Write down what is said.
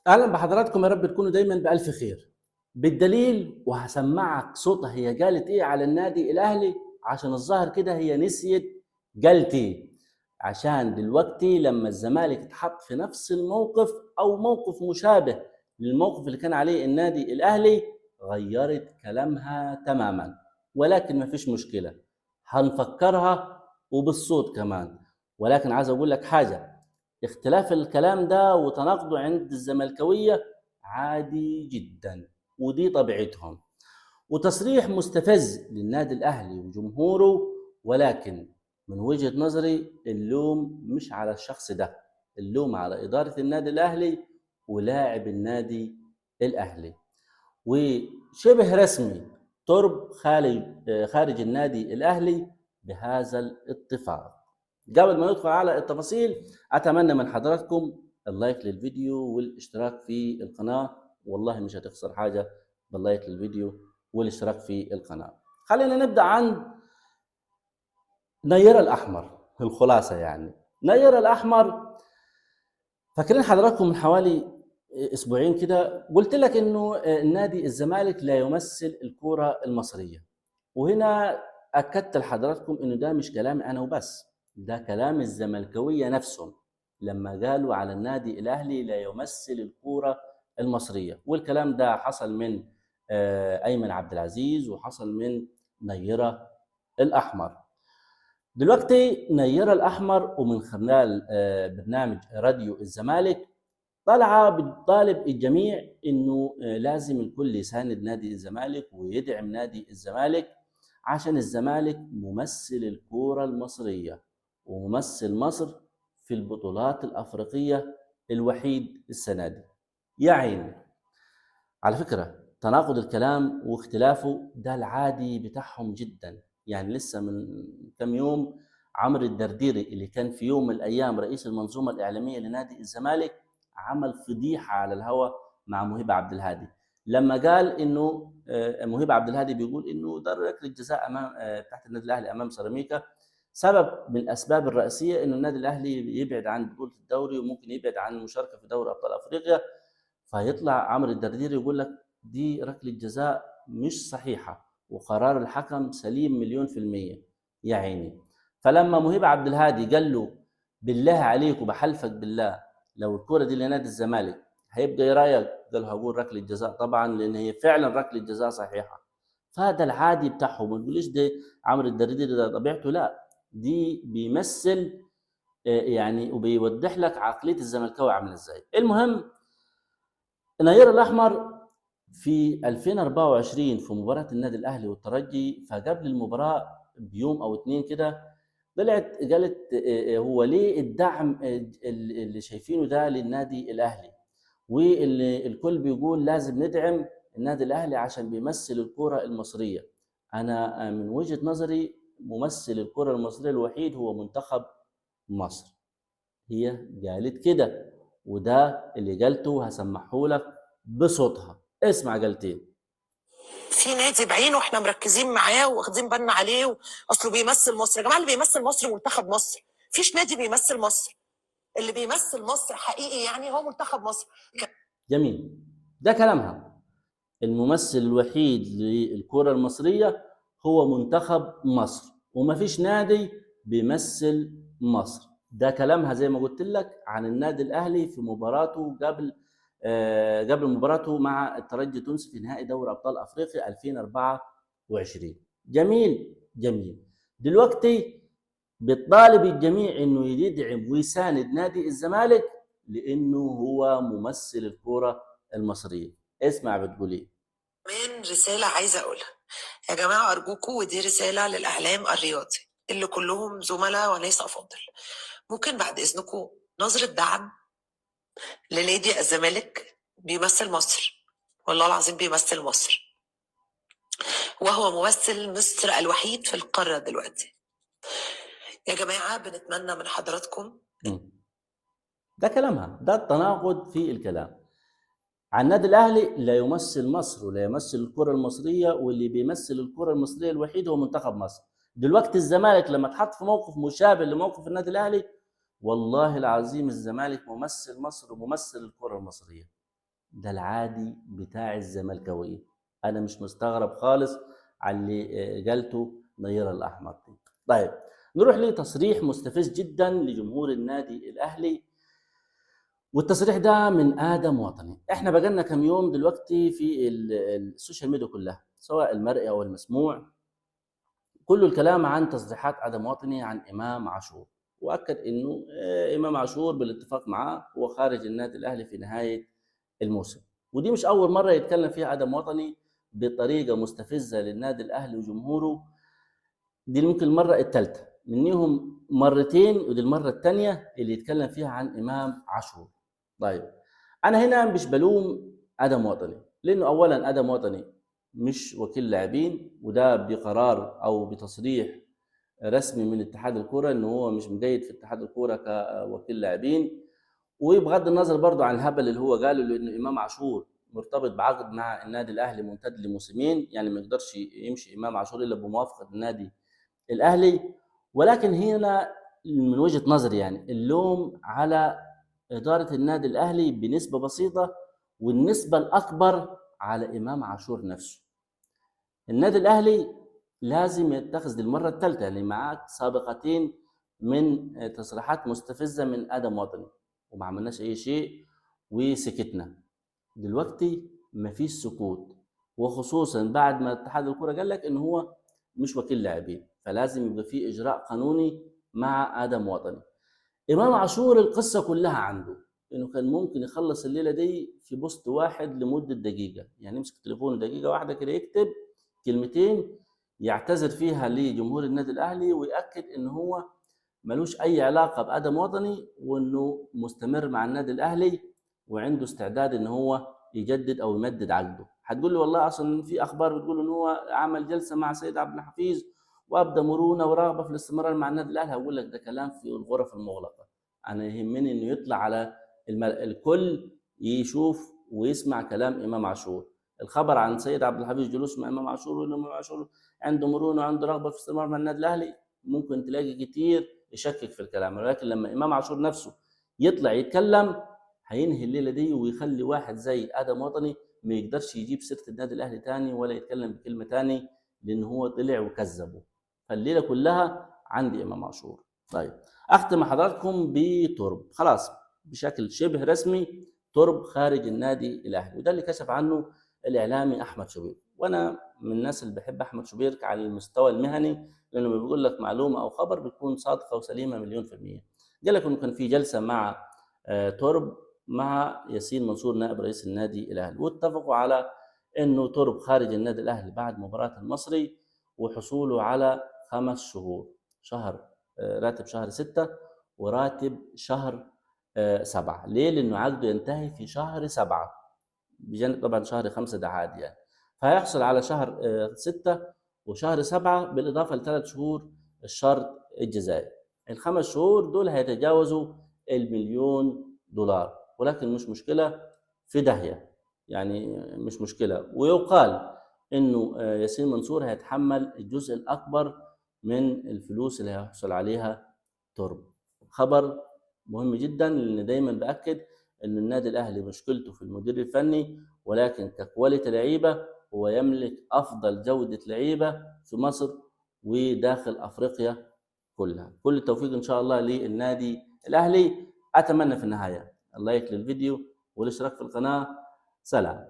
اهلا بحضراتكم، يا رب تكونوا دايما بالف خير. بالدليل وهسمعك صوتها هي قالت ايه على النادي الاهلي، عشان الظاهر كده هي نسيت قالت ايه، عشان دلوقتي لما الزمالك اتحط في نفس الموقف او موقف مشابه للموقف اللي كان عليه النادي الاهلي غيرت كلامها تماما. ولكن مفيش مشكلة، هنفكرها وبالصوت كمان. ولكن عايز اقول لك حاجة، اختلاف الكلام ده وتناقضه عند الزملكاويه عادي جدا، ودي طبيعتهم، وتصريح مستفز للنادي الاهلي وجمهوره. ولكن من وجهه نظري اللوم مش على الشخص ده، اللوم على ادارة النادي الاهلي ولاعب النادي الاهلي. وشبه رسمي ترب خارج النادي الاهلي بهذا الاتفاق. قبل ما ندخل على التفاصيل، اتمنى من حضراتكم ال like للفيديو والاشتراك في القناة، والله مش هتخسر حاجة بال like للفيديو والاشتراك في القناة. خلينا نبدا عند نيره الاحمر. الخلاصة يعني نيره الاحمر، فاكرين حضراتكم من حوالي اسبوعين كده قلت لك انه النادي الزمالك لا يمثل الكره المصرية، وهنا اكدت لحضراتكم انه ده مش كلامي انا وبس، ده كلام الزملكاويه نفسهم لما قالوا على النادي الاهلي لا يمثل الكره المصرية. والكلام ده حصل من ايمن عبد العزيز وحصل من نيره الاحمر. دلوقتي نيره الاحمر ومن خلال برنامج راديو الزمالك طالعه بتطالب الجميع انه لازم الكل يساند نادي الزمالك ويدعم نادي الزمالك، عشان الزمالك ممثل الكورة المصرية وممثل مصر في البطولات الافريقية الوحيد السنة دي. يا عيني، على فكرة تناقض الكلام واختلافه ده العادي بتاعهم جدا. يعني لسه من كم يوم عمرو الدرديري اللي كان في يوم من الايام رئيس المنظومة الاعلامية لنادي الزمالك عمل فضيحة على الهوا مع مهيب عبد الهادي، لما قال انه مهيب عبد الهادي بيقول انه ده ركلة جزاء امام تحت النادي الاهلي امام سيراميكا، سبب من الاسباب الرئيسية انه النادي الاهلي يبعد عن بطوله الدوري وممكن يبعد عن المشاركة في دوري ابطال افريقيا. فيطلع عمرو الدرديري يقول لك دي ركلة جزاء مش صحيحه وقرار الحكم سليم 1,000,000%. يا عيني. فلما مهيب عبد الهادي قال له بالله عليك وبحلفك بالله لو الكره دي لنادي الزمالك هيبقى ايه رايك؟ قال هقول ركلة جزاء طبعا، لان هي فعلا ركلة جزاء صحيحه. فهذا العادي بتاعهم، ما تقوليش ده عمرو الدرديري ده طبيعته، لا دي بيمثل يعني وبيوضح لك عقلية الزملكاوي عامله ازاي. المهم نير الاحمر في 2024 في مباراة النادي الاهلي والترجي، فقبل المباراة بيوم او اتنين كده طلعت قالت هو ليه الدعم اللي شايفينه ده للنادي الاهلي، واللي الكل بيقول لازم ندعم النادي الاهلي عشان بيمثل الكره المصرية. انا من وجهه نظري ممثل الكره المصرية الوحيد هو منتخب مصر. هي قالت كده، وده اللي قالته هسمحه لك بصوتها. اسمع قالت ايه. في نادي بعينه احنا مركزين معاه واخدين بالنا عليه، اصله بيمثل مصر. يا جماعة اللي بيمثل مصر منتخب مصر، مفيش نادي بيمثل مصر. اللي بيمثل مصر حقيقي يعني هو منتخب مصر. جميل، ده كلامها. الممثل الوحيد للكرة المصرية هو منتخب مصر ومفيش نادي بيمثل مصر. ده كلامها زي ما قلت لك عن النادي الاهلي في مباراته قبل مباراته مع الترجي التونسي في نهائي دوري ابطال افريقيا 2024. جميل جميل. دلوقتي بتطالب الجميع انه يدعم ويساند نادي الزمالك لانه هو ممثل الكره المصرية. اسمع بتقول ايه. من رسالة عايزه اقولها يا جماعة، ارجوكم، ودي رسالة للاعلام الرياضي اللي كلهم زملاء وليس افاضل، ممكن بعد اذنكم نظره دعم لنادي الزمالك. بيمثل مصر، والله العظيم بيمثل مصر، وهو ممثل مصر الوحيد في القارة دلوقتي. يا جماعة بنتمنى من حضراتكم. ده كلامها، ده التناقض في الكلام. عن النادي الاهلي لا يمثل مصر ولا يمثل الكره المصرية، واللي بيمثل الكره المصرية الوحيد هو منتخب مصر. دلوقتي الزمالك لما اتحط في موقف مشابه لموقف النادي الاهلي، والله العظيم الزمالك ممثل مصر وممثل الكره المصرية. ده العادي بتاع الزملكاويه. انا مش مستغرب خالص على اللي قالته نيره الاحمر دي. طيب نروح لتصريح مستفز جدا لجمهور النادي الاهلي، والتصريح ده من ادم وطني. احنا بقالنا كام يوم دلوقتي في ال social media كلها، سواء المرئي او المسموع، كل الكلام عن تصريحات ادم وطني عن امام عاشور، واكد انه امام عاشور بالاتفاق معاه هو خارج النادي الاهلي في نهاية الموسم. ودي مش اول مرة يتكلم فيها ادم وطني بطريقة مستفزة للنادي الاهلي وجمهوره، دي ممكن المرة الثالثة منيهم مرتين، ودي المرة الثانية اللي يتكلم فيها عن امام عاشور. طيب انا هنا مش بلوم ادم وطني، لانه اولا ادم وطني مش وكيل لاعبين، وده بقرار او بتصريح رسمي من اتحاد الكورة ان هو مش مجيد في اتحاد الكورة كوكيل لاعبين. وبغض النظر برضو عن الهبل اللي هو قاله، لانه امام عاشور مرتبط بعقد مع النادي الاهلي ممتد لموسمين، يعني ما يقدرش يمشي امام عاشور الا بموافقة النادي الاهلي. ولكن هنا من وجهه نظري يعني اللوم على ادارة النادي الاهلي بنسبة بسيطة، والنسبه الاكبر على امام عاشور نفسه. النادي الاهلي لازم يتخذ للمرة الثالثة، يعني معاك سابقتين من تصريحات مستفزة من ادم وطني وما عملناش اي شيء وسكتنا. دلوقتي مفيش سكوت، وخصوصا بعد ما اتحاد الكره قال لك ان هو مش وكيل لاعبين، فلازم يبقى في اجراء قانوني مع ادم وطني. امام عاشور القصة كلها عنده انه كان ممكن يخلص الليلة دي في بوست واحد لمدة دقيقة، يعني يمسك تليفونه دقيقة واحدة كده يكتب كلمتين يعتذر فيها لجمهور النادي الاهلي ويأكد ان هو ملوش اي علاقة بادم وطني، وانه مستمر مع النادي الاهلي وعنده استعداد ان هو يجدد او يمدد عقده. هتقول لي والله اصلا في اخبار بتقول ان هو عمل جلسه مع سيد عبد الحفيظ وابدى مرونة ورغبه في الاستمرار مع النادي الاهلي. هقول لك ده كلام في الغرف المغلقة، انا يهمني انه يطلع على الكل يشوف ويسمع كلام امام عاشور. الخبر عن سيد عبد الحفيظ جلوس مع امام عاشور وان امام عاشور عنده مرونة وعنده رغبة في الاستمرار مع النادي الاهلي، ممكن تلاقي كتير يشكك في الكلام، ولكن لما امام عاشور نفسه يطلع يتكلم هينهي الليلة دي ويخلي واحد زي ادم وطني ما يقدرش يجيب سيره النادي الاهلي تاني ولا يتكلم بكلمه تاني، لان هو طلع وكذبه. فالليله كلها عندي امام عاشور. طيب اختم حضراتكم بترب، خلاص بشكل شبه رسمي ترب خارج النادي الاهلي، وده اللي كشف عنه الاعلامي احمد شوبير. وانا من الناس اللي بحب احمد شوبير على المستوى المهني، لانه بيقول لك معلومة او خبر بتكون صادقة وسليمه 1,000,000%. قال لك انه كان في جلسه مع ترب مع ياسين منصور نائب رئيس النادي الاهلي، واتفقوا على انه ترب خارج النادي الاهلي بعد مباراة المصري وحصوله على 5 شهور، شهر راتب شهر 6 وراتب شهر 7. ليه؟ لانه عقده ينتهي في شهر 7، بجانب طبعا شهر 5 ده عادي يعني، فهيحصل على شهر 6 وشهر 7 بالاضافة ل3 شهور الشرط الجزائي. ال5 شهور دول هيتجاوزوا $1,000,000، ولكن مش مشكلة، في داهية يعني، مش مشكلة. ويقال انه ياسين منصور هيتحمل الجزء الاكبر من الفلوس اللي هيحصل عليها ترب. خبر مهم جدا، لان دايما باكد ان النادي الاهلي مشكلته في المدير الفني، ولكن ككواليتي لعيبة هو يملك افضل جوده لعيبة في مصر وداخل افريقيا كلها. كل التوفيق ان شاء الله للنادي الاهلي. اتمنى في النهاية اللايك للفيديو والاشتراك في القناة. سلام.